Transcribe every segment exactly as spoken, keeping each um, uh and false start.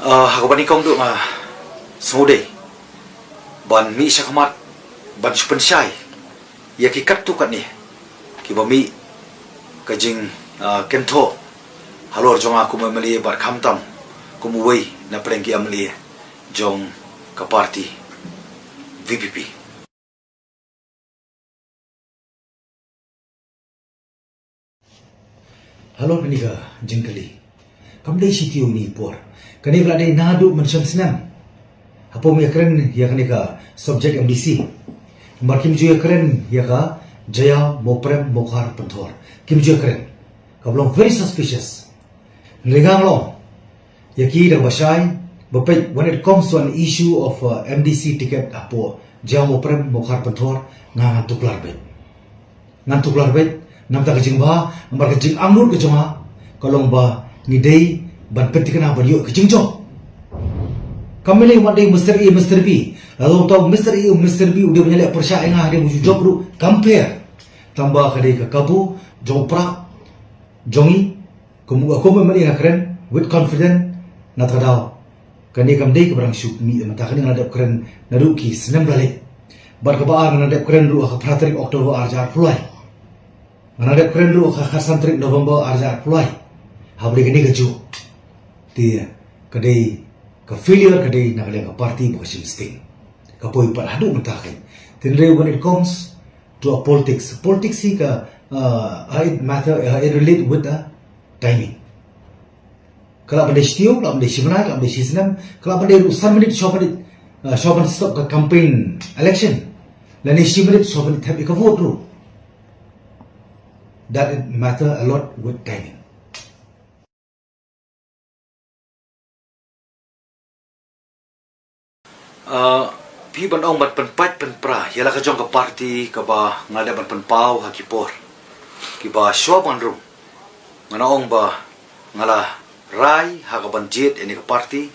Ah, ha kaba nyngkong duh nga sngewdei ban mih shakhmat ban shu pynshai ïa ki katto katne kiba mih ka jing, ah, kynthoh halor jong nga kum u M L A bad khamtam kum uwei na pdeng ki M L A jong ka party V P P. Halor kane ka jingkylli, kam dei shi taïew ine i por. Kane ka la dei naduh mynshem snem. Hapoh ïakren ïa kane ka subject M D C, namar kim ju ïakren ïa ka Jaiaw Mawprem Mawkhar Pynthor. Kim ju ïakren. Ka long very suspicious. Hynrei nga long ïa ki da ba shai ba peit, when it comes to an issue of, uh, M D C ticket hapoh Jaiaw Mawprem Mawkhar Pynthor, nga ngan tuklar beit. Ngan tuklar beit namar ka jingbha, namar ka jingangnud ka jong nga ka long ba ngi dei ban pynthikna ban ïoh ka jingjop. Kam dei wat dei Mister A, Mister B. Lada uta u Mister A, Mister B u dei ban ïaleh pyrshah ïa nga hadien ba ju jop ruh kam pher. Tangba ka dei ka kabu jong u prah jong ngi. Kum, kum u M L A nga kren with confidence, na kata ka daw kane kam dei kaba dang shu mih, mynta kane nga la dep kren naduh ki snem ba la leit. Bad kaba ar nga la dep kren ruh ha ka phra tarik October ar hajar arphew lai. Nga la dep kren ruh ha ka khatsan tarik November ar hajar arphew lai. Haba dei kane kajuh, te ka dei ka failure ka dei na ka liang ka party bad ka shim sting. Ka poi pat haduh mynta ka. Hynrei when it comes to a politics, politics hi ka, uh, ha it matter, uh, it relate with a timing. Ka lah ban dei shi taïew, ka lah ban dei shi bnai, ka lah ban dei shi snem, ka lah ban dei ruh san minit, shwa minit, uh, shwa ban stop ka campaign election, lane shi minit shwa ban thep ïa ka vote ruh. That it matter a lot with timing. Ah, phi ban ong ban pynpait pynpra ïa la ka jong ka party kaba nga la dep ban pynpaw ha ki por kiba shwa ban rung. Nga la ong ba nga la rai ha ka ban jied ïa kane ka party,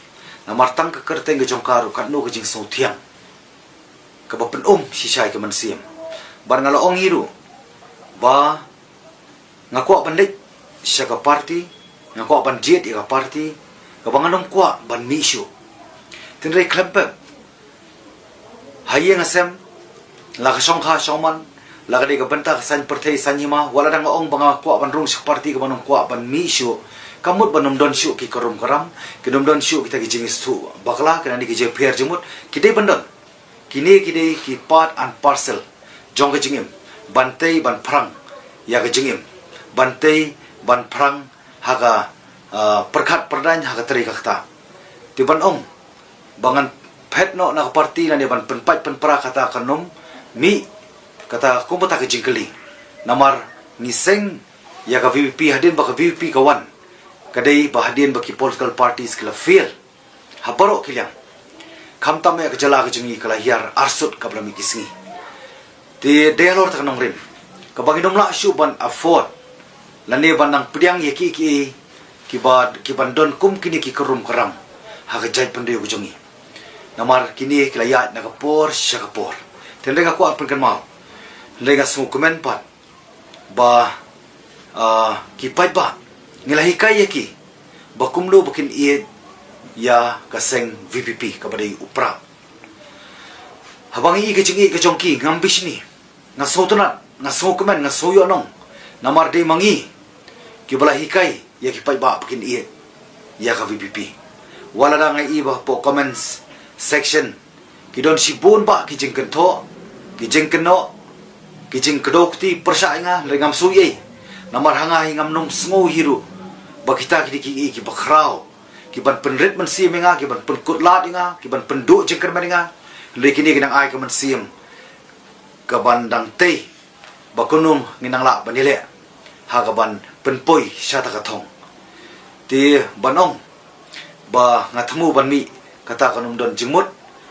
namar tang ka kyrteng ka jong ka ruh katno ka jingsngewthiang kaba pynum shisha ïa ka mynsiem. Bad nga la ong hi ruh ba nga kwah ban leit sha ka party, nga kwah ban jied ïa ka party kaba ngan ym kwah ban mih shuh. Hynrei khlem pep, ha ïing ha sem, la ka shongkha shongman, la ka dei ka bynta ka saiñ pyrthei saiñ hima, wat la dang nga ong ba nga kwah ban rung sha ka party kaba ngan ym kwah ban mih shuh, kam mut ban ym don shuh ki karum karam, kin ym don shuh kita ki jingïasngewthuh bakla, kine ki jingpher jingmut ki dei ban don. Kine ki dei ki part and parcel jong ka jingim, ban tei ban phrang ïa ka jingim, ban tei ban phrang ha ka, ah, pyrkhat pyrdaiñ ha ka trei ka ktah. Te ban ong ba ngan phet noh na ka party lane ban pynpait pynpra, kata kan ym mih, kata kumta ka jingkylli. Namar ngi seng ïa ka V P P, hadien ba ka V P P ka wan, ka dei ba hadien ba ki political parties ki la fail ha baroh ki liang. Khamtam ïa ka jylla ka jong ngi ka la hiar arsut kaba la mih ki sngi. Te dei halor kata ka nongrim kaba ngin ym lah shuh ban afford lane ban nang pdiang ïa kiei kiei kiba, kiban don kum kine ki karum karam ha ka jaitbynriew ka jong ngi. Namar kine ki la ïaid na ka por sha ka por. Te hynrei nga kwah pynkynmaw, hynrei nga sngewkmen pat ba, ah, ki paidbah, ngi la hikai ïa ki ba kumno ba kin ïeit ïa ka seng V P P kaba dei u prah. Haba ngi ïohi ka jingïeit ka jong ki, ngam bishni, nga sngewtynnat, nga sngewkmen, nga sngew ïohnong. Namar dei ma ngi kiba la hikai ïa ki paidbah ba kin ïeit ïa ka V P P. Wat la dang nga ïohi ba hapoh comments section ki don shibun bah ki jingkynthoh, ki jingkynnoh, ki jingkdew kti pyrshah ïa nga, hynrei ngam sngew ei. Namar ha nga hi ngam nym sngew hi ruh ba kita ki dei kiei kiba khraw, kiban pynrit mynsiem ïa nga, kiban pynkut lad ïa nga, kiban pynduh jingkyrmen ïa nga. Hynrei kine ki nang ai ka mynsiem kaban dang tei ba kumno ngin nang lah ban ïaleh ha kaban pynpoi sha kata ka thong. Te ban ong ba nga thmu ban mih, kata kan ym don jingmut,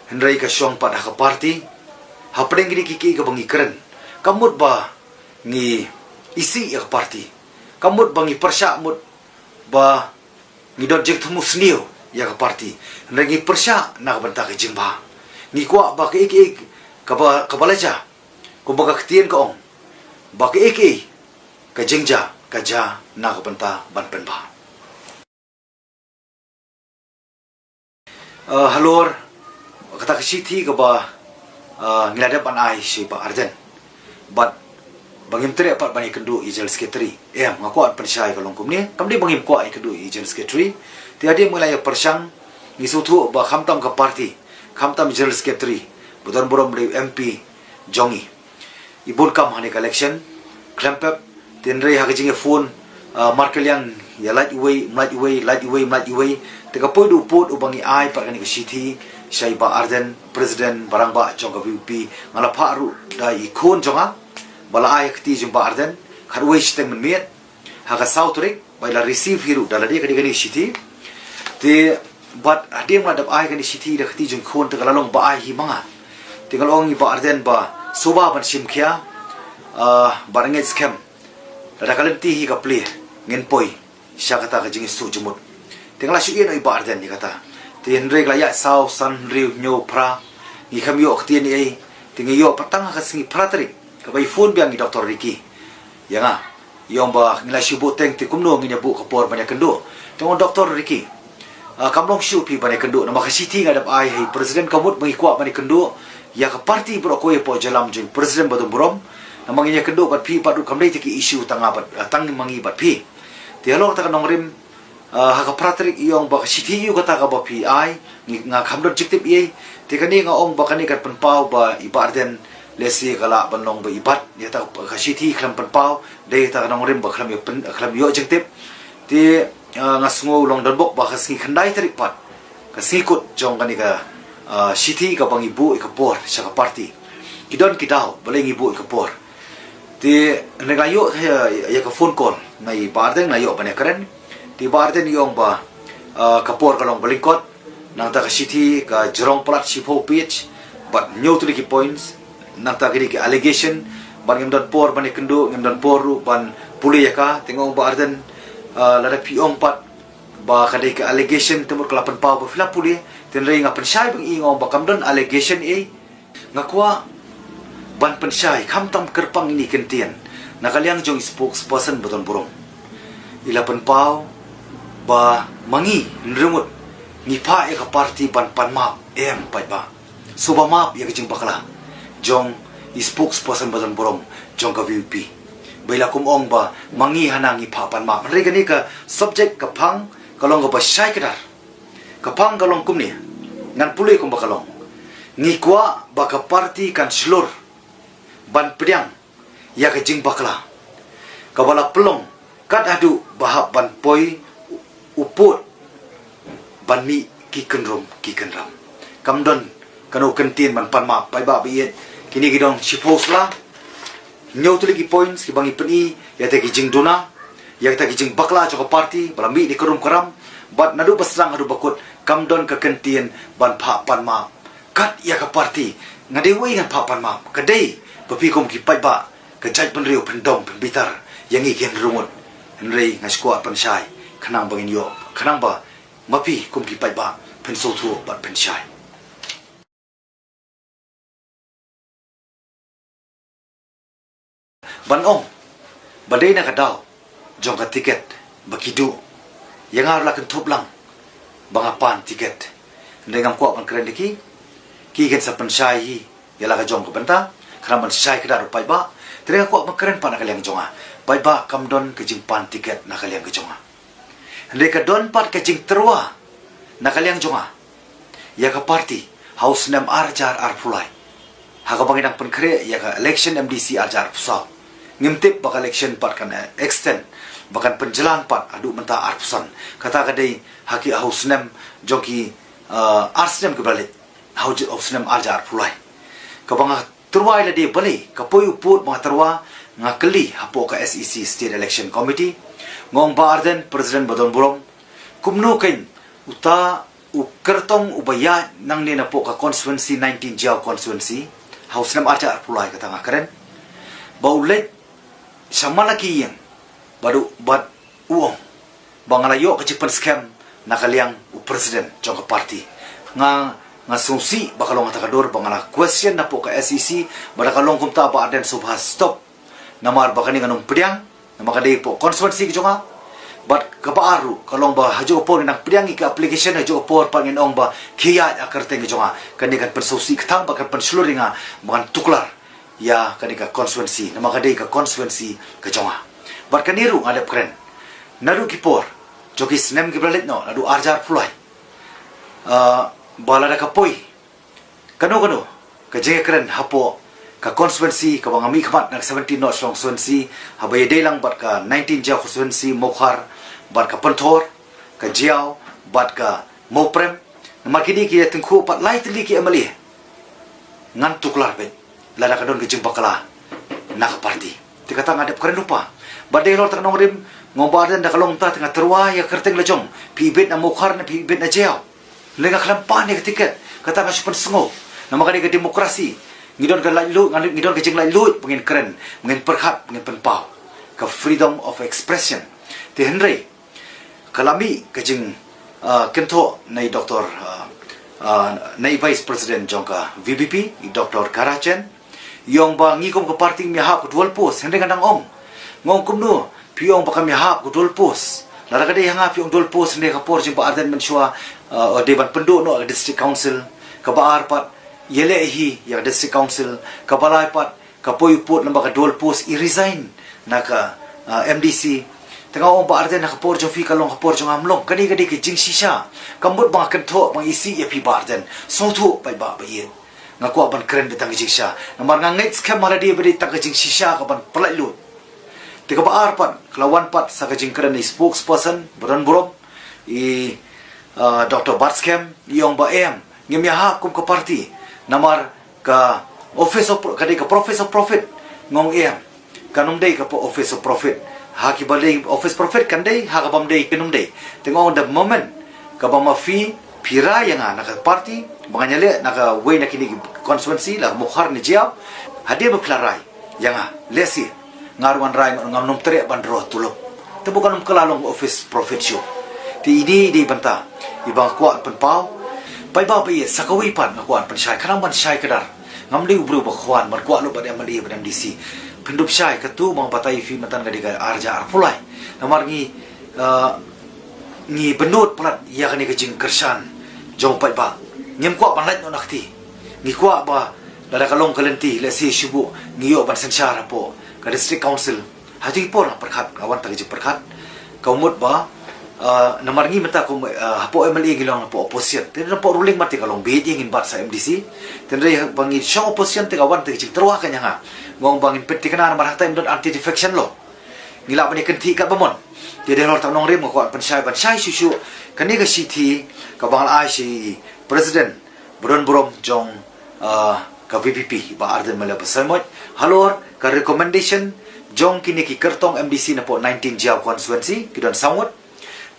hynrei ka shong pat ha ka party. Hapdeng kine kiei kiei kaba ngi kren, kam mut ba ngi isih ïa ka party, kam mut ba ngi pyrshah mut ba ngi don jingthmu sniew ïa ka party, hynrei ngi pyrshah na ka bynta ka jingbha. Ngi kwah ba kiei kiei kaba, kaba la jia, kumba ka ktien ka ong, ba kiei kiei ka jingjia ka jia na ka bynta ban pynbha. Uh, halor kata ka shithi kaba uh, ngi la dep ban ai sha i Bah Ardent. Bad ba ngim treh pat ban ïakynduh ïa i General Secretary. Em, nga kwah pynshai ka long kumne. Kam dei ba ngim kwah ïakynduh ïa i General Secretary. Te hadien ba ngi la ïa pyrshang, ngi sngewthuh ba khamtam ka party, khamtam General Secretary ba don burom, dei u M P jong ngi, i bun kam ha kane ka election, khlem pep. Te hynrei ha ka jingïaphone uh, markylliang, ïa lait iwei, ym lait iwei, lait iwei, ym lait iwei. Te ka poi da u pud uba ngi ai pat kane ka shithi sha i Bah Ardent, President ba rangbah jong ka V P P. Nga la phah ruh da i khun jong nga ba la ai ha ka kti jong i Bah Ardent, khatwei shiteng mynmiet, ha ka saw tarik, ba i la receive hi ruh da lade ka dei kane ka shithi. Te bad hadien ba la dep ai kane ka shithi da ka kti jong i khun, te ka la long ba ai hi ma nga. Te nga la ong ïa i Bah Ardent ba sngewbha ban shim khia, uh, ba ngeit skhem, lada ka lynti hi ka plie, ngin poi sha kata ka jingïasyllok jingmut. Te nga la shu ïeh noh ïa i Bah Ardent ïa kata. Te hynrei ka la ïaid saw, san, hynriew, hynñiew, phra, ngi khlem ïoh ktien ei ei. Te ngi ïoh pat tang ha ka sngi phra tarik, kaba i phone biang i Doctor Ricky ïa nga, i ong ba ngi la shu buh teng, te kumno ngin ïa buh ka por ban ïakynduh. Te nga ong, Doctor Ricky, ah, kam long shuh phi ban ïakynduh, namar ka shithi nga dep ai ha i President, ka mut ba ngi kwah ban ïakynduh ïa ka party baroh kawei hapoh jingïalam jong i President ba don burom. Namar ngin ïakynduh bad phi pat ruh kam dei te ki issue tang nga bad, ah, tang ma ngi bad phi. Te halor kata ka nongrim, ah, ha ka phra tarik i ong ba ka shithi ïa u kata kaba phi ai, ngi, nga kam don jingtip ei ei. Te kane nga ong ba kane kan pynpaw ba i Bah Ardent lehse ka lah ban long ba i bat ïa kata ka shithi, khlem pynpaw, dei kata ka nongrim ba khlem ïoh pyn-, khlem ïoh jingtip. Te, ah, nga sngew long donbok ba ka sngi khyndai tarik pat, ka sngi kut jong kane ka, ah, shithi, kaba ngi buh ïa ka por sha ka party. Ki don ki daw balei ngi buh ïa ka por. Te hynrei nga la ïoh ïa, ïa ka phone call na i Bah Ardent, nga la ïoh ban ïakren. Te i Bah Ardent i ong ba, ah, ka por ka long ba lyngkot, nangta ka shithi ka jrong palat shiphew page bad hynñiew tylli ki points. Nangta ki dei ki allegation, bad ngim don por ban ïakynduh, ngim don por ruh ban pule ïa ka. Te nga ong, Bah Ardent, ah, lada phi ong pat ba ka dei ka allegation, te mut ka la pynpaw ba phi la pule. Te hynrei nga pynshai ba ngi, nga ong ba kam don allegation ei ei. Nga kwah ban pynshai, khamtam kyrpang ine i kyntien na ka liang jong i spokesperson ba don burom. I la pynpaw ba ma ngi, hynriew ngut, ngi phah ïa ka party ban pan map. Em, paidbah, sngewbha map ïa ka jingbakla jong i spokesperson ba don burom jong ka V P P. Ba i la kum ong ba ma ngi hana ngi phah pan map. Hynrei kane ka subject, ka phang ka long kaba shai kdar. Ka phang ka long kumne, ngan pule kumba ka long. Ngi kwah ba ka party kan shlur ban pdiang ïa ka jingbakla kaba la pynlong kat haduh ba hap ban poi u pud ban mih ki kynrum ki kynram. Kam don kano ka kyntien ban pan map, paidbah ba ïeit. Kine ki don shiphew sla, hynñiew tylli ki points kiba ngi pyni ïa kita ki jingduna, ïa kita ki jingbakla jong ka party ba la mih na ka rum ka ram. Bad naduh ba sdang haduh ba kut, kam don ka kyntien ban phah pan map kat ïa ka party. Nga dei uei ngan phah pan map? Ka dei ba phi kum ki paidbah, ka jaitbynriew, phin dom phin bitar ïa ngi ki hynriew ngut. Hynrei nga sngewkwah pynshai khnang ba ngin ïoh, khnang ba ma phi kum ki paidbah phin sngewthuh bad phin shai. Ban ong ba dei na ka daw jong ka tiket ba ki duh, ïa nga ruh la kynthup lang ba nga pan tiket. Hynrei ngam kwah ban kren da ki, ki kin sa pynshai hi ïa la ka jong ka bynta, khnang ban shai kdar ruh paidbah. Te nga kwah ban kren pat na ka liang jong nga, paidbah, kam don ka jingpan tiket na ka liang ka jong nga. Hynrei ka don pat ka jingtyrwa na ka liang jong nga ïa ka party ha u snem ar hajar arphew lai, ha kaba ngi dang pynkhreh ïa ka election M D C ar hajar arphew saw. Ngim tip ba ka election pat kan, eh, extend, ba kan pynjlan pat haduh mynta arphew san. Kata ka dei ha ki, ha u snem jong ki, eh, ar snem kiba la leit, ha u, ha u snem ar hajar arphew lai. Kaba nga tyrwa ïa lade balei, ka poi u pud ba nga tyrwa, nga kylli hapoh ka S E C, State Election Committee. Nga ong, Bah Ardent, President ba don burom, kumno kein uta u kyrtong uba ïaid nangne napoh ka constituency nineteen, Jaïaw constituency, ha u snem ar hajar arphew lai, kata nga kren, ba u leit sha man la ki ïing, bad u, bad u ong ba nga la ïoh ka jingpynskhem na ka liang u president jong ka party. Nga, nga sngewsih ba ka long kata ka dur, ba nga la question napoh ka S E C, ba da ka long kumta, Bah Ardent, sngewbha stop. Namar ba kane ngan ym pdiang, namar ka dei hapoh constituency ka jong nga. Bad kaba ar ruh ka long ba ha juh ka por ngi nang pdiang ïa ka application, ha juh ka por pat ngin ong ba khie ïaid ha ka kyrteng ka jong nga. Kane kan pynsngewsih ka thang bad kan pynshlur ïa nga ba ngan tuklar ïa kane ka constituency, namar ka dei ka constituency ka jong nga. Bad kane ruh nga dep kren naduh ki por jong ki snem kiba la leit noh, naduh arhajar arphew lai, ah, ba lada ka poi kano kano ka jingkren hapoh ka constituency kaba nga mihkhmat, na ka seventeen North Shillong constituency, haba ïadei lang bad ka nineteen Jaïaw constituency, Mawkhar, bad ka Pynthor, ka Jaïaw, bad ka Mawprem. Namar kine ki ïa tyngkhuh pat lai tylli ki M L A. Ngan tuklar beit lada ka don ka jingbakla na ka party. Te kata nga dep kren lypa. Bad dei halor kata ka nongrim, nga ong Bah Ardent, da ka long kumta te nga tyrwa ïa ka kyrteng la jong. Phi ibit na Mawkhar ne phi ibit na Jaïaw? Lei nga khlem pan ïa ka tiket, kata nga shu pynsngew. Namar ka dei ka demokrasi. Ngi don ka laitluid, ngi don ka jinglaitluid ba ngin kren, ba ngin pyrkhat, ba ngin pynpaw. Ka freedom of expression. Te hynrei ka la mih ka jing, ah, kynthoh na i Doktor, ah, ah, na i Vice President jong ka V P P, i Doktor Kara Chen. I ong ba ngi kum ka party ngim ïahap ka dual post, hynrei nga dang ong. Nga ong kumno phi ong ba kam ïahap ka dual post? Lada ka dei ha nga phi ong dual post, hynrei ka por jong Bah Ardent mynshuwa, ah, dei ban pynduh noh ka District Council, kaba ar pat ïaleh hi ïa ka District Council, kaba lai pat ka poi u pud lyngba ka dual post, i resign na ka, ah, M D C. Te nga ong Bah Ardent, ha ka por jong phi ka long, ha ka por jong nga ym long. Kane ka dei ka jingshisha. Ka mut ba nga kynthoh, ba nga isih ïa phi Bah Ardent. Sngewthuh paidbah ba ïeit. Nga kwah ban kren beit tang ka jingshisha. Namar nga ngeit skhem ha lade ba dei tang ka jingshisha kaban pyllait lut. Te kaba ar pat, ka la wan pat sa ka jingkren na i spokesperson ba don burom, i, ah, Doktor Batskhem, i ong ba em, ngim ïahap kum ka party. Namar ka office of, ka dei ka office of profit. Nga ong em, kan ym dei ka office of profit. Ha kiba dei office profit kan dei, ha kaba ym dei kan ym dei. Te nga ong the moment kaba ma phi, phi rai ïa nga na ka party ba ngan ïaleh na kawei na kine ki constituency, la ka Mawkhar ne Jaïaw, hadien ba phi la rai ïa nga, lehse nga ruh ngan rai, ngam nym treh ban draw tulop. Te bun kan ym kylla long office profit shuh. Te ine i dei i bynta iba nga kwah pynpaw. Paidbah ba ïeit, sa kawei pat nga kwah pynshai, khnang ban shai kdar. Ngam dei u briew ba khwan ban kwah lut bad M L A bad M D C. Pyndup shai, katu ba nga batai ïa phi mynta ka dei ka arhajar arphew lai. Namar ngi, ah, ngi bynnud palat ïa kane ka jingkyrshan jong u paidbah. Ngim kwah ban lait noh na kti. Ngi kwah ba lada ka long ka lynti, lehse shu buh ngi ïoh ban synshar hapoh ka District Council. Ha katu ka por nga pyrkhat, nga wan tang ka jingpyrkhat. Ka mut ba, ah, namar ngi mynta kum, ah, hapoh M L A ngi long hapoh opposition. Te hapoh ruling ma te ka long beit ïa ngin bat sa M D C. Te hynrei ba ngi shong opposition te ka wan tang ka jingtyrwa ka ïa nga. Nga ong ba ngin pynthikna namar ha kata ngim don anti defection law. Ngi lah ban ïa kynthih katba mon. Te dei halor kata ka nongrim nga kwah pynshai, ban shai shuh shuh. Kane ka shithi kaba nga la ai sha i President ba don burom jong, ah, ka V P P, Bah Ardent Miller Basaiawmoit, halor ka recommendation jong kine ki kyrtong M D C napoh nineteen Jaïaw constituency, ki don saw ngut,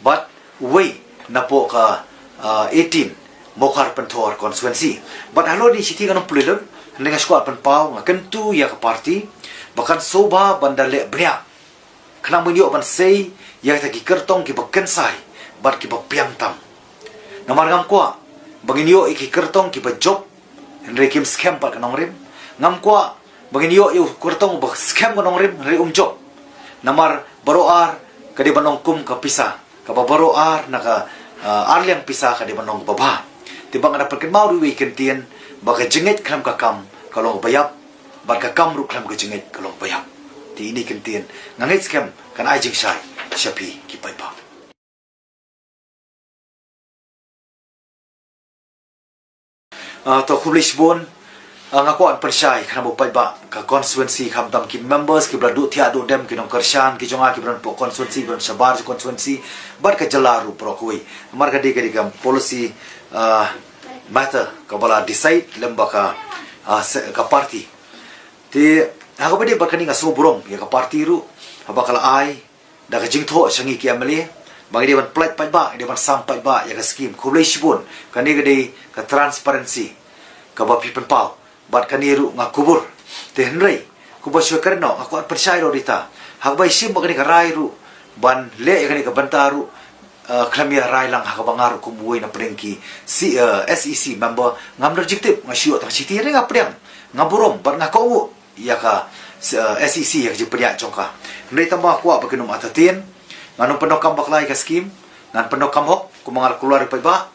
bad uwei napoh ka, ah, eighteen Mawkhar Pynthor constituency. Bad halor kane ka shithi ngan ym pule lut, hynrei nga shu kwah pynpaw, nga kyntu ïa ka party ba kan sngewbha ban da leh bniah, khnang ban ïoh ban sei ïa kita ki kyrtong kiba kynsai bad kiba biang tam. Namar ngam kwah ba ngin ïoh ïa ki kyrtong kiba jop hynrei kim skhem pat ka nongrim. Ngam kwah ba ngin ïoh ïa u kyrtong uba skhem ka nongrim hynrei um jop. Namar baroh ar ka dei ban long kum ka pisa, kaba baroh ar na ka, ah, ar liang pisa ka dei ban long kaba bha. Te ba nga da pynkynmaw ruh ïa ka ktien ba ka jingngeit khlem ka kam ka long kaba ïap, bad ka kam ruh khlem ka jingngeit ka long kaba ïap. Te ine i ktien nga ngeit skhem kan ai jingshai sha phi ki paidbah. Ah, to khublei shibun. Ah, nga kwah pynshai khnang ba u paidbah ka constituency, khamtam ki members kiba la duh thiah duh dem, ki nongkyrshan ki jong nga kiba don hapoh constituency, kiba don shabar jong constituency bad ka jylla ruh baroh kawei. Namar ka dei, ka dei ka policy, ah, matter kaba la decide lem bad ka, ah, se-, ka party. Te ha kaba ïadei bad kane nga sngewburom ïa ka party ruh haba ka la ai da ka jingthoh sha ngi ki M L A ba ngi dei ban pynlait paidbah, ngi dei ban sam paidbah ïa ka skim. Khublei shibun, kane ka dei ka transparency kaba phi pynpaw, bad kane ruh nga kubur. Te hynrei kumba shu kren noh, nga kwah pynshai ruh ïa kata, ha kaba ïashim bad kane ka rai ruh ban leh ïa kane ka bynta ruh, eh, khlem ïa rai lang ha kaba nga ruh kum uwei na pdeng ki C, eh, S E C member, ngam don jingtip, nga shu ïoh tang shithi, hynrei nga pdiang, nga burom bad nga kohnguh ïa ka, eh, S E C ïa ka jingpynïaid jong ka. Hynrei tang ba nga kwah ba kin ym entertain, Ngan ym pyndonkam bakla ïa ka skim, ngan pyndonkam hok, kumba nga la kular ïa u paidbah.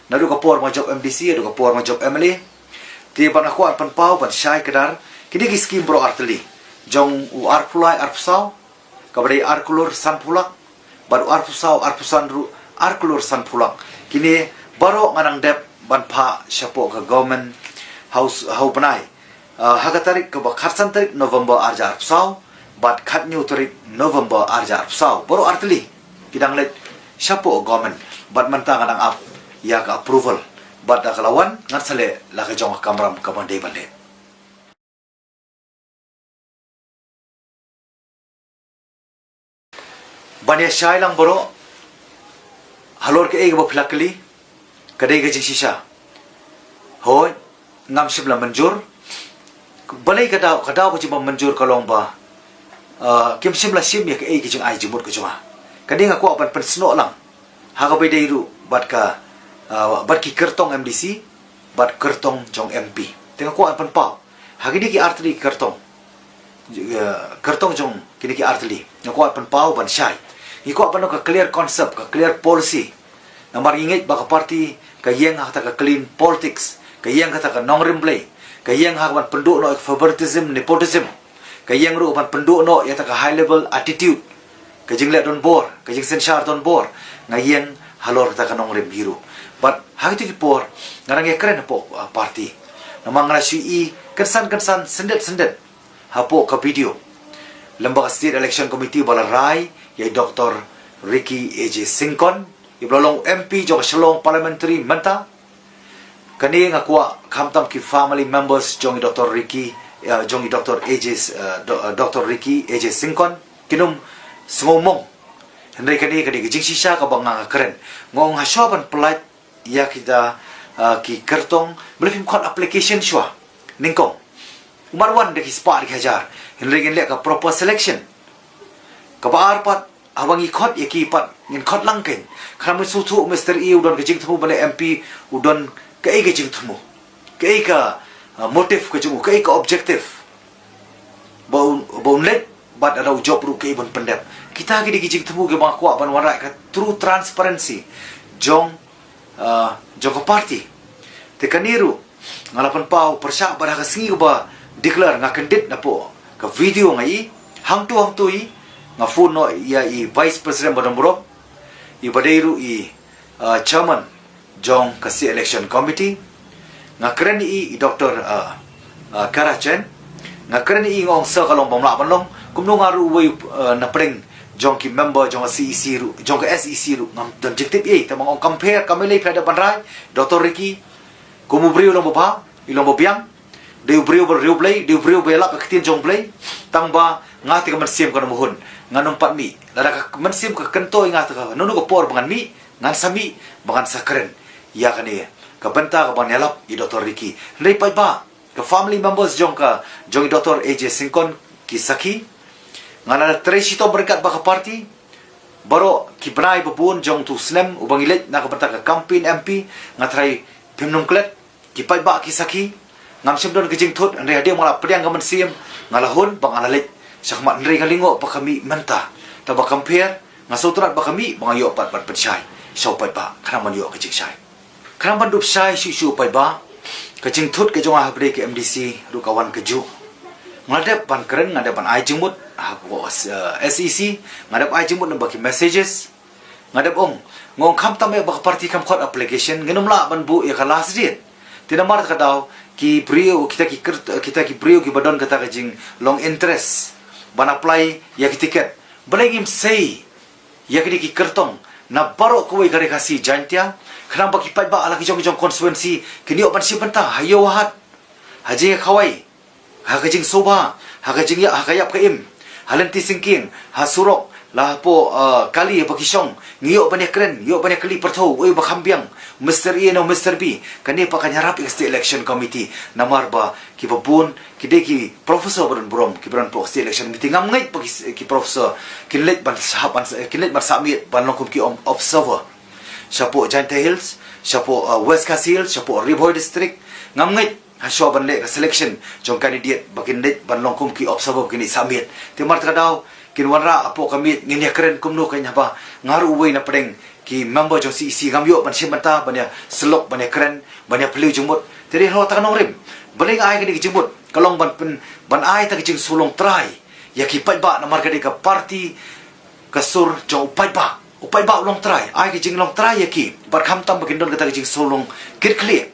Naduh ka por nga jop M D C, naduh ka por nga jop M L A. Te bad nga kwah ban pynpaw, ban shai kdar, kine ki skim baroh artylli. Jong u arphew lai, arphew saw, kaba dei ar klur sanphew lak, bad u arphew saw, arphew san ruh, ar klur sanphew lak. Kine baroh nga nang dep ban phah shapoh ka government ha u, ha u bnai. Ah, ha ka tarik kaba khatsan tarik November arhajar arphew saw, bad khathynñiew tarik November arhajar arphew saw. Baroh artylli ki dang leit shapoh government, bad mynta nga dang ap ïa ka approval. Bad da ka la wan, ngan sa leh la ka jong ka kamram kaba dei ban leh. Ban ïa shai lang baroh, halor kaei kaba phi la kylli, ka dei ka jingshisha. Hooid, ngam shym la mynjur. Balei ka daw, ka daw ka jingba mynjur ka long ba, ah, kim shym la shim ïa kaei ka jingai jingmut ka jong nga. Ka dei nga kwah ban pynsnoh lang ha kaba ïadei ruh bad ka, ah, bad ki kyrtong M D C, bad kyrtong jong M P. Te nga kwah ban pynpaw ha kine ki artylli ki kyrtong. Eh, kyrtong jong kine ki artylli, nga kwah pynpaw ban shai. Ngi kwah ban long ka clear concept, ka clear policy. Namar ngi ngeit ba ka party ka ïeng ha kata ka clean politics, ka ïeng ha kata ka nongrim Blei, ka ïeng ha ka ban pynduh noh ïa ka favoritism, nepotism, ka ïeng ruh ban pynduh noh ïa kata ka high level attitude, ka jingleh donbor, ka jingsynshar donbor. Nga ïeng halor kata ka nongrim hi ruh. Bad ha kito ki por nga dang ïakren hapoh, ah, party. Namar nga la shu ïohi kynsan kynsan, syndet syndet hapoh ka video lem bad ka State Election Committee ba la rai ïa i Doctor Ricky A J Syngkon, i ba la long M P jong ka Shillong Parliamentary mynta. Kane nga kwah khamtam ki family members jong i Doctor Ricky, eh, jong i Doctor A J, eh, Do-, eh, Doctor Ricky A J Syngkon, kin ym sngew mong. Hynrei kane ka dei ka jingshisha kaba nga nga kren. Nga ong ha shuwa ban pynlait ïa kita, ah, ki kyrtong, balei phim khot application shuwa nyngkong? U mat wan da ki spah da ki hajar, hynrei ngin leh ka proper selection. Kaba ar pat, haba ngi khot ïa ki pat, ngin khot lang kein. Khnang ba ngin sngewthuh u Mister A u don ka jingthmu ban leh M P, u don kaei ka jingthmu, kaei ka, ah, motive ka jong u, kaei ka objective. Ba un, ba un leit bad lada u jop ruh kaei ban pyndep. Kita ki dei ki jingthmu kiba nga kwah ban wanrah ka true transparency jong, ah, jong ka party. Te kane ruh nga la pynpaw pyrshah bad ha ka sngi kaba declare nga kyndit napoh ka video nga ïohi, hangto hangto hi nga phone noh ïa i Vice President ba don burom, i ba dei ruh i, ah, Chairman jong ka State Election Committee. Nga kren ïa i, i Doctor, ah, ah, Kara Chen. Nga kren ïa i, nga ong sa ka long bym lah ban long. Kumno nga ruh uwei, ah, na pdeng jong ki member jong ka C E C ruh, jong ka S E C ruh, ngam don jingtip ei. Te ma nga ong compare, ka mei lei phi la dep ban rai, Doctor Ricky, kum u briew long ba bha, i long ba biang. Dei u briew ba riewblei, dei u briew ba ïalap ïa ka ktien jong Blei. Tang ba nga te ka mynsiem kan ym hun, ngan ym pat mih. Lada ka mynsiem ka kyntu ïa nga te ka, nunu ka por ba ngan mih, ngan sa mih, ba ngan sa kren ïa kane ka bynta ka ban ïalap ïa i Doctor Ricky. Hynrei paidbah, ka family members jong ka, jong i Doctor A J Syngkon ki sakhi. Nga la trei shitom ryngkat bad ka party baroh ki bnai ba bun jong utu u snem uba ngi leit na ka bynta ka campaign M P, nga tharai phim nym klet. Ki paidbah ki sakhi, ngam shym don ka jingthut, hynrei hadien ba nga la pdiang ka mynsiem, nga la hun bad nga la leit shakhmat, hynrei nga lyngngoh ba ka mih mynta. Tang ba compare, nga sngewtynnat ba ka mih, ba nga ïoh pat ban pynshai sha u paidbah khnang ban ïoh ka jingshai. Khnang ban dup shai shuh shuh u paidbah, ka jingthut ka jong nga ha pdeng ka M D C ruh ka wan kajuh. Nga dep ban kren, nga dep ban ai jingmut ha ka, eh, S E C, nga dep ai jingmut lyngba ki messages. Nga dep ong, nga ong khamtam eh ba ka party kam khot application, ngin ym lah ban buh ïa ka last date. Te namar kata ka daw, ki briew, kita ki kyrt-, kita ki briew kiba don kata ka jinglong interest ban apply ïa ki ticket, balei ngim sei ïa kine ki kyrtong na baroh kawei ka Ri Khasi Jaiñtia, khnang ba ki paidbah ha la ki jong ki jong constituency kin ïoh ban shim bynta ha ïew ha hat, ha jingïakhawai, ha ka jingsohbha, ha ka jingïap, ha ka ïap ka im, ha lynti syngkien, ha surok, la hapoh, eh, kali ba ki shong, ngi ïoh ban ïakren, ïoh ban ïakylli pyrthuh, uei ba kham biang, Mister A ne Mister B. Kane pat kan ïarap ïa ka State Election Committee, namar ba kiba bun ki dei ki professor ba don burom, kiba don hapoh State Election Committee. Ngam ngeit ba ki, ki professor kin leit ban sah, ban, kin leit ban submit ban long kum ki om-, observer shapoh Jaiñtia Hills, shapoh, eh, West Khasi Hills, shapoh Ri Bhoi District. Ngam ngeit ha shuwa ban leh ka selection jong candidate ba kin leit ban long kum ki observer, ba kin leit submit. Te namar kata ka daw, kin wanrah hapoh ka miet, ngin ïa kren kumno kein haba nga ruh uwei na pdeng ki member jong C E C, ngam ïoh ban shim bynta ban ïa sylok, ban ïa kren, ban ïa phylliew jingmut. Te dei halor kata ka nongrim, balei nga ai kane ka jingmut? Ka long ban pyn, ban ai kata ka jingsngewlong trai ïa ki paidbah, namar ka dei ka party ka sur jong u paidbah. U paidbah u long trai, ai ka jinglong trai ïa ki. Bad khamtam ba kin don kata ka jingsngewlong kit khlieh,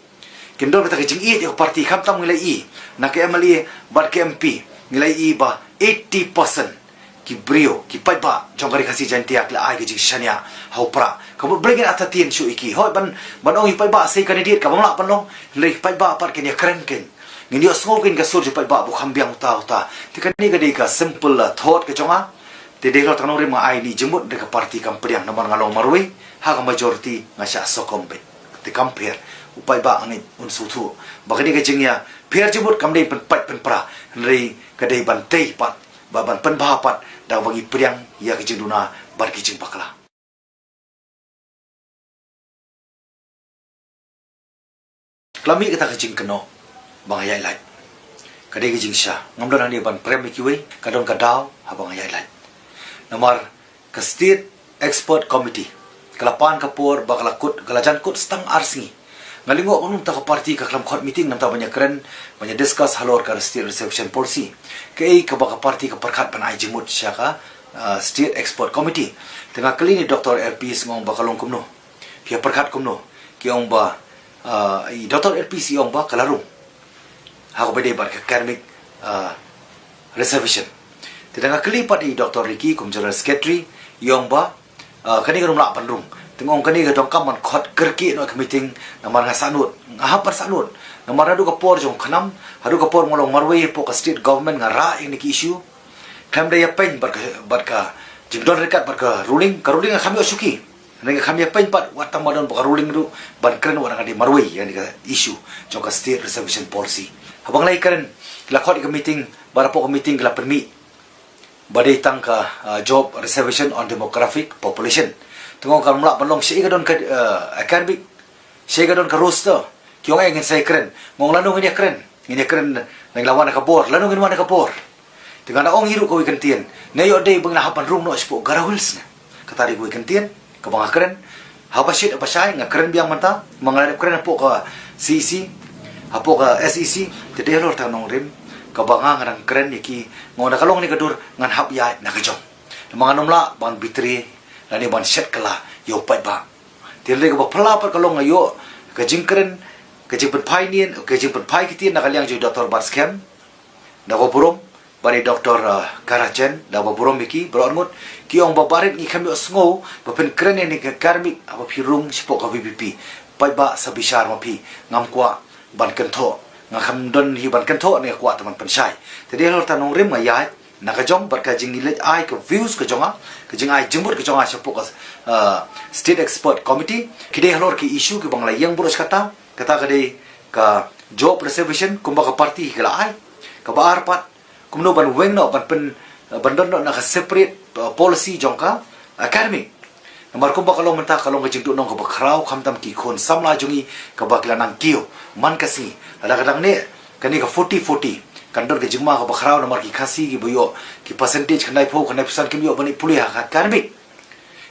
kin don kata ka jingïeit ïa ka party. Khamtam ngi la ïohi na ka M L A bad ka M P, ngi la ïohi ba eighty percent ki briew, ki paidbah jong ka Ri Khasi Jaiñtia ki la ai ka jingshaniah ha u Prah. Ka mut balei ngin entertain shuh ïa ki? Hooid, ban, ban ong ïa u paidbah sei candidate, kaba ym lah ban long. Hynrei ki paidbah pat kin ïa kren kein, ngin ïohsngew kein ka sur jong u paidbah ba u kham biang uta uta. Te kane ka dei ka simple, uh, thought ka jong nga. Te dei halor kata ka nongrim nga ai ïa kane ka jingmut, hynrei ka party kam pdiang namar nga long marwei. Ha ka majority nga shah sokong beit. Te kam pher. U paidbah nga ngeit un sngewthuh ba kane ka jingïapher jingmut kam dei pynpait pynpra, hynrei ka dei ban tei pat, ba ban pynbha pat da kaba ngi pdiang ïa ka jingduna bad ki jingbakla. Ka la mih kata ka jingkynnoh ba nga ïaid lait. Ka dei ka jingshisha, ngam don hangne ban prem ïa kiwei, ka don ka daw haba nga ïaid lait. Namar ka State Expert Committee ka la pan ka por ba ka la kut, ka la jan kut tang ar sngi. Nga lyngngoh kumno mynta ka party ka khlem khot meeting namar ban ïa kren, ban ïa discuss halor ka State Reservation Policy. Kaei kaba ka party ka pyrkhat ban ai jingmut sha ka, uh, State Expert Committee. Te nga kylli ïa i Doctor Airpeace, nga ong ba ka long kumno, phi ïa pyrkhat kumno? Ki ong ba, uh, i Doctor Airpeace i ong ba ka la rung ha kaba ïadei bad ka academic, uh, reservation. Te da nga kylli pat ïa i Doctor Ricky kum General Secretary, i ong ba, uh, kane kan ym lah ban rung. Te nga ong kane ka donkam ban khot kyrkieh noh ïa ka meeting, namar nga sahnud, nga hap ban sahnud. Namar naduh ka por jong u KHNAM haduh ka por nga long marwei hapoh ka state government nga rah ïa kine ki issue. Khlem da ïa peit bad ka, bad ka jingdon ryngkat bad ka ruling, ka ruling nga kham ïoh shuki. Nga kham ïa peit pat wat tang ba don bad ka ruling ruh ban kren wat nga dei marwei ïa kane ka issue jong ka State Reservation Policy. Haba nga la ïakren, ki la khot ïa ka meeting, bad hapoh ka meeting ki la pynmih ba dei tang ka, uh, job reservation on demographic population. Te nga ong kam lah ban long, shaei ka don ka, uh, academic, shaei ka don ka roster. Ki ong eh ngin sa ïakren. Nga ong lano ngin ïakren? Ngin ïakren, ngi la wan na ka bor, lano ngin wan na ka bor? Te nga da ong hi ruh kawei ka ktien, ne ïoh dei ba ngin hap ban rung noh shapoh Garo Hills ne? Kata dei kawei ka ktien kaba nga kren. Haba shit haba shai nga kren biang mynta, ma nga la dep kren hapoh ka C E C, hapoh ka S E C. Te dei halor kata ka nongrim kaba nga, nga dang kren ïa ki. Nga ong da ka long ne ka dur ngan hap ïaid na ka jong. Namar ngan ym lah ban betray lane ban shet kylla ïa u paidbah. Te hynrei kaba phylla pat ka long nga ïoh ka jingkren, ka jingpynphai ktien, ka jingpynphai ktien na ka liang jong i Doctor Batskhem, da kaba burom, bad i Doctor, uh, Karachen, da kaba burom ïa ki baroh arngut. Ki ong ba barit ngi kham ïohsngew ba phin kren ïa kane ka academic haba phi rung shapoh ka V P P. Paidbah sa bishar ma phi, ngam kwah ban kynthoh, nga kham don hi ban kynthoh ne nga kwah tang ban pynshai. Te dei halor kata ka nongrim nga ïaid na ka jong bad ka jingleit ai ka views ka jong nga, ka jingai jingmut ka jong nga shapoh ka, uh, State Expert Committee. Ki dei halor ki issue kiba nga la ïeng burom sha kata. Kata ka dei ka job reservation kumba ka party ka la ai. Kaba ar pat, kumno ban weng noh, ban pyn, ban don noh na ka separate, uh, policy jong ka academic. Namar kumba ka long mynta ka long ka jingduhnong kaba khraw, khamtam ki khun samla jong ngi kaba ki la nang kiew man ka sngi. Lada ka dang neh kane ka forty forty, kan don ka jingma kaba khraw namar ki Khasi kiba ïoh ki percentage khyndai phew, khyndai phew san kim ïoh ban leit pule ha ka academic.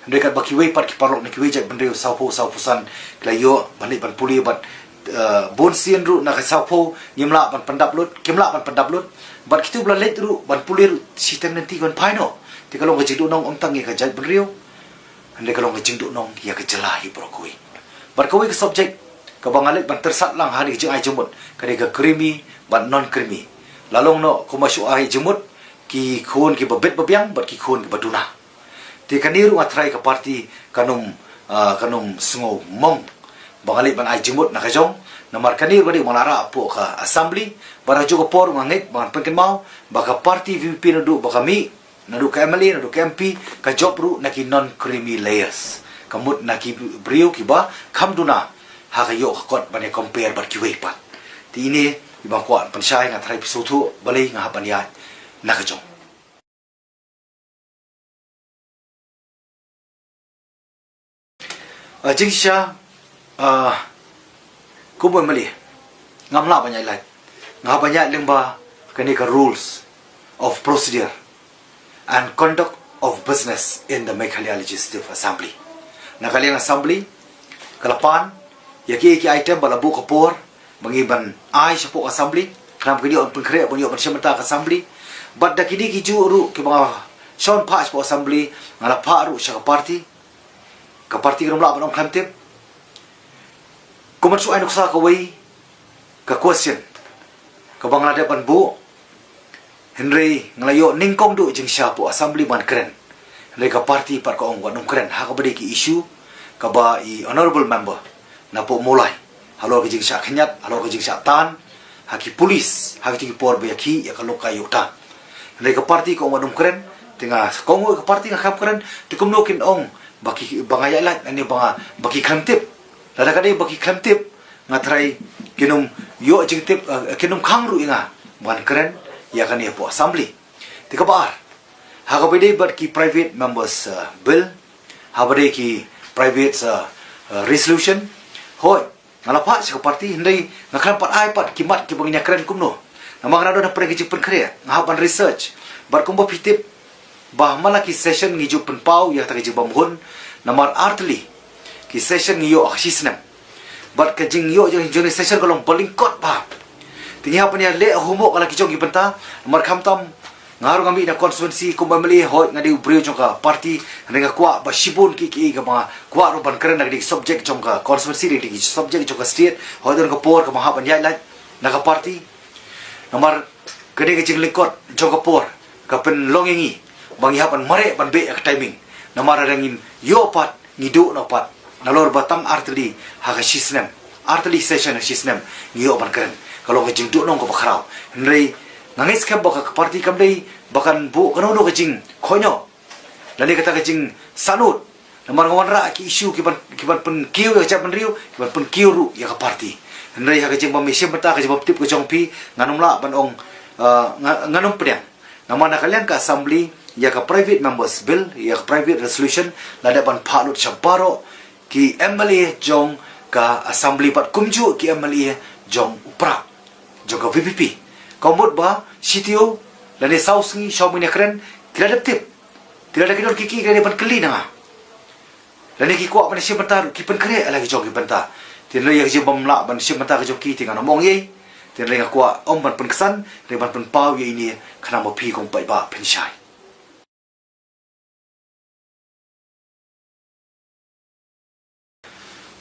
Hynrei katba kiwei pat ki paralok na kiwei jaitbynriew, saw phew, saw phew san ki la ïoh ban leit ban pule bad, eh, bun sien ruh na ka saw phew ngim lah ban pyndap lut, kim lah ban pyndap lut. Bad kito ba la leit ruh ban pule ruh shiteng lynti ki wan phai noh. Te ka long ka jingduhnong ym tang ïa ka jaitbynriew, hynrei ka long ka jingduhnong ïa ka jylla hi baroh kawei. Bad kawei ka subject kaba nga leit ban tyrsad lang ha kane ka jingai jingmut ka dei ka creamy bad non-creamy. La long noh kumba shu ai jingmut ki khun kiba bit ba biang bad ki khun kiba duna. Te kane ruh nga tharai ka party kan ym, ah, kan ym sngewmong ba nga leit ban ai jingmut na ka jong. Namar kane ruh ka dei ba nga la rah hapoh ka assembly, bad ha kajuh ka por ruh nga ngeit ba ngan pynkynmaw ba ka party V P P naduh ba ka mih, naduh ka M L A, naduh ka M P, ka jop ruh na ki non-creamy layers, ka mut na ki briew kiba kham duna ha ka ïoh ka kot ban ïa compare bad kiwei pat. Te ine iba nga kwah pynshai, nga tharai phi sngewthuh balei nga hap ban ïaid na ka jong. Ah, jingshisha, ah, kum u M L A ngam lah ban ïaid lait. Nga hap ban ïaid lyngba kane ka rules of procedure. and conduct of business in the Meghalaya Legislative Assembly. Na ka liang Assembly ka la pan ïa ki, ki item ba la buh ka por ba ngi ban ai shapoh Assembly, khnang ba kin ïoh ban pynkhreh, ban ïoh ban shim bynta ka Assembly. Bad da kine ki juh ruh kiba nga shon phah shapoh Assembly, nga la phah ruh sha ka party. Ka party kam lah ban ong khlem tip. Kumno shu ai nuksa kawei ka question kaba nga la dep ban buh. Hynrei nga la ïoh nyngkong duh jingshisha hapoh Assembly ban kren. Hynrei ka party pat ka ong wat nym kren ha kaba dei ki issue kaba i honorable member napoh Mawlai, halor ka jingshah khynñiat, halor ka jingshah tan ha ki police ha kito ki por ba ïakhih ïa ka lok ka ïoh ta. Hynrei ka party ka ong wat nym kren. Te nga, ka ong ka party nga khlem kren, te kumno kin ong ba ki, ba nga ïaid lait, ne ba nga, ba ki khlem tip? Lada ka dei ba ki khlem tip, nga tharai kin ym ïoh jingtip, eh, kin ym khang ruh ïa nga ban kren ïa kane hapoh Assembly. Te kaba ar, ha kaba dei bad ki private members, eh, bill, ha kaba dei ki private, eh, eh, resolution, hooid, nga la phah sha ka party, hynrei nga khlem pat ai pat ki mat kiba ngin ïa kren kumno. Namar nga don hapdeng ka jingpynkhreh, nga hap ban research. Bad kumba phi tip ba man la ki session ngi ju pynpaw ïa kata ka jingbymhun, namar artylli ki session ngi ïoh ha ka shisnem. Bad ka jingïoh jong, jong ki session ka long ba lyngkot bha. Te ngi hap ban ïa leh homework ha la ki jong ki bynta, namar khamtam nga ruh nga mih na constituency kum M L A, hooid nga dei u briew jong ka party, hynrei nga kwah ba shibun ki, ki, kaba nga kwah ruh ban kren na ka dei subject jong ka constituency, dei ki subject jong ka state, hooid don ka por kaba nga hap ban ïaid lait na ka party. Namar ka dei ka jinglyngkot jong ka por ka pynlong ïa ngi ba ngi hap ban mareh ban beh ïa ka timing. Namar lada ngim ïoh pat, ngi duh noh pat nalor ba tang artylli ha ka shisnem, artylli session ha shisnem ngi ïoh ban kren. Ka long ka jingduhnong kaba khraw. Hynrei nga ngeit skhem ba ka party kam dei ba kan buh kano kano ka jingkhohnoh lane kata ka jingsahnud. Namar nga wanrah ki issue kiban, kiban pynkiew ïa ka jaitbynriew, kiban pynkiew ruh ïa ka party. Hynrei ha ka jingbym ïashim bynta, ka jingbym tip ka jong phi, ngan ym lah ban ong, ah, nga, ngan ym pdiang. Namar na ka liang ka Assembly, ïa ka private members bill, ïa ka private resolution la dep ban phah lut sha baroh ki M L A jong ka Assembly bad kumjuh ki M L A jong u Prah, jong ka V P P. Ka mut ba shiteng lane saw sngi, saw mane kren, ki la dep tip. Te lada ki don ki, ki, ki la dep ban kylli na nga. Lane ki kwah ban shim bynta ruh, ki pynkhreh ha la ki jong ki bynta. Te hynrei ïa ka jingbym lah ban shim bynta ka jong ki, te ngan ym ong ei. Te hynrei nga kwah ym ban pynksan, hynrei ban pynpaw ïa ine, khnang ba phi kum paidbah phin shai.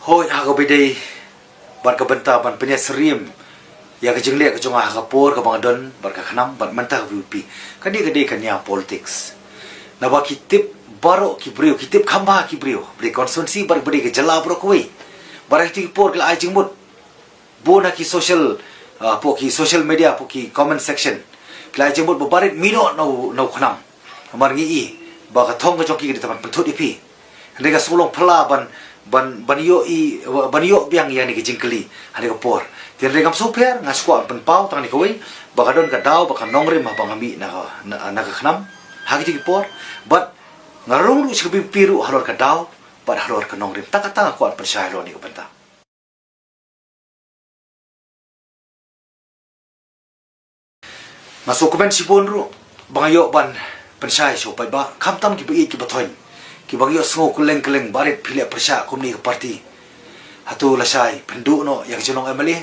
Hooid, ha kaba dei bad ka bynta ban pynïasyriem ïa ka jingleh ka jong nga ha ka por kaba nga don bad ka KHNAM bad mynta ka V P P, kane ka dei ka nia politics. Naba ki tip baroh ki briew, ki tip kham bha ki briew, ba dei constituency bad ba dei ka jylla baroh kawei. Bad ha kito ki por ki la ai jingmut, bun ha ki social, ah, hapoh ki social media, hapoh ki comment section, ki la ai jingmut ba barit mih noh na u, na u KHNAM. Namar ngi i ba ka thong ka jong ki ka dei tang ban pynthut ïa phi. Hynrei nga sngew long phylla ban, ban, ban ïoh i, ban ïoh biang ïa kane ka jingkylli ha kane ka por. Te hynrei ngam sngewpher, nga shu kwah pynpaw tang kane kawei, ba ka don ka daw ba ka nongrim haba nga mih na ka, na, na ka KHNAM ha kito ki por. Bad nga rung ruh sha ka V P P ruh halor ka daw bad halor ka nongrim. Tang kata nga kwah pynshai halor kane ka bynta. Nga sngewkmen shibun ruh ba nga ïoh ban pynshai sha u paidbah, khamtam kiba ïeit kiba thoiñ, kiba ngi ïohsngew kylleng kylleng, barit phi leh pyrshah kumne ka party. Hato lashai pynduh noh ïa ka jinglong M L A?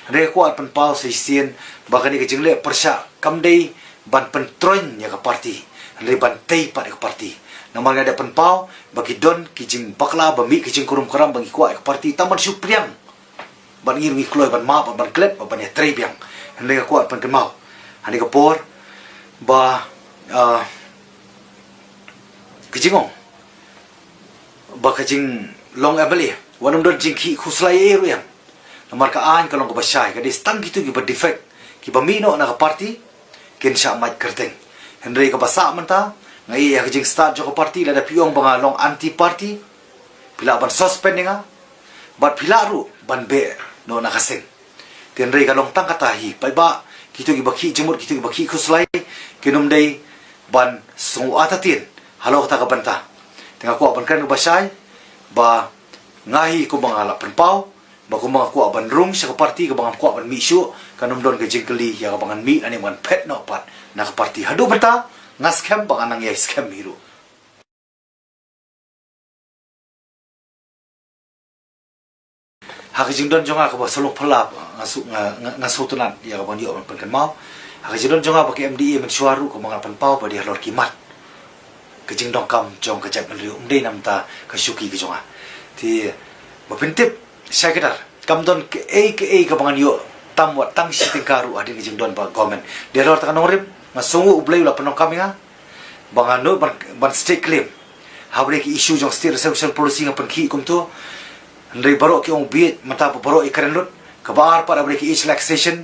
Hynrei nga kwah pynpaw sa shisien ba kane ka jingleh pyrshah kam dei ban pyntroiñ ïa ka party, hynrei ban tei pat ïa ka party. Namar nga dei pynpaw ba ki don ki jingbakla ba mih ki jingkurum kuram ba ngi kwah ïa ka party tang ban shu pdiang. Bad ngi ruh ngi kloi ban map, ban klet, ban ïatrei biang. Hynrei nga kwah pynkynmaw ha kane ka por ba, ah, ka jingong ba ka jinglong M L A wat nym don jingkhih khuslai ei ruh ïa. Namar ka aiñ ka long kaba shai, ka dei tang kito kiba defect, kiba mih noh na ka party, kin shah mait kyrteng. Hynrei kaba sah mynta, nga ïa ka jingstad jong ka party, lada phi ong ba nga long anti party, phi lah ban suspend ïa nga, bad phi lah ruh ban beh noh na ka seng. Te hynrei ka long tang kata hi paidbah, kito kiba khih jingmut, kito kiba khih khuslai, kin ym dei ban sngew artatien halor kata ka bynta. Te nga kwah ban kren kaba shai ba nga hi kumba nga la pynpaw, ba kumba nga kwah ban rung sha ka party, kaba nga kwah ban mih shuh, kan ym don ka jingkylli ïa kaba ngan mih lane ban phet noh pat na ka party. Haduh mynta Nga skhem ba nga nang ïai skhem hi ruh. Ha ka jingdon jong nga kaba sa long phylla, nga shu, nga, nga, nga sngewtynnat ïa kaba ngan ïoh ban pynkynmaw. Ha ka jingdon jong nga bad ka M D A mynshuwa ruh kaba nga pynpaw ba dei halor ki mat ka jingdonkam jong ka jaitbynriew, ym dei namar ka shuki ka jong nga. Te ba pyntip shai kdar, kam don kaei kaei kaba ngan ïoh tam wat tang shi tyngka ruh hadien ka jingdon bad ka government. Dei halor kata ka nongrim, nga sngewnguh U Blei u la pyndonkam ïa nga ba ngan nud ban, ban stake claim. Haba dei ki issue jong State Reservation Policy nga pynkhih kumto. Hynrei baroh ki ong bieit mynta ba baroh i kren lut. Kaba ar pat haba dei ki age relaxation,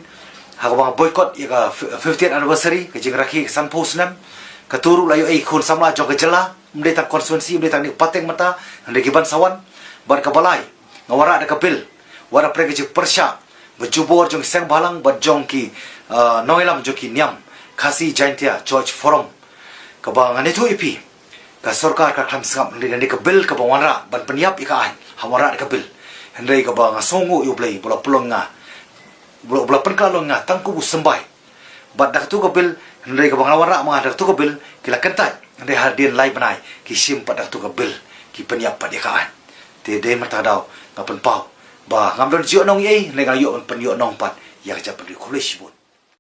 ha kaba nga boycott ïa ka f-, fiftieth anniversary, ka jingrakhe ka sanphew snem. Kato ruh la ïoh ei khun samla jong ka jylla, ym dei tang constituency, ym dei tang ne ka pateng mynta, hynrei ki ban sa wan. Bad kaba lai, nga wanrah da ka bill wat la pyrshah ka jingpyrshah ba jubor jong ki seng bhalang bad jong ki, ah, nongïalam jong ki niam Khasi Jaintia Church Forum. Kaba ngan ïathuh ïa phi, ka sorkar ka khlem sngap, hynrei lane ka bill kaba wanrah ban pynïap ïa ka aiñ, ha wanrah da ka bill. Hynrei kaba nga sngewnguh ïa U Blei ba la pynlong nga, ba la, ba la pynkylla long nga tang kum u symbai. Bad da kato ka bill, hynrei kaba nga la wanrah ma nga da kato ka bill ki la kyntait, hynrei hadien lai bnai ki shim pat da kato ka bill, ki pynïap pat ïa ka aiñ. Te dei mynta ka daw nga pynpaw ba ngam don jingïohnong ei, hynrei nga ïoh ban pynïohnong pat ïa ka jaitbynriew. Khublei shibun.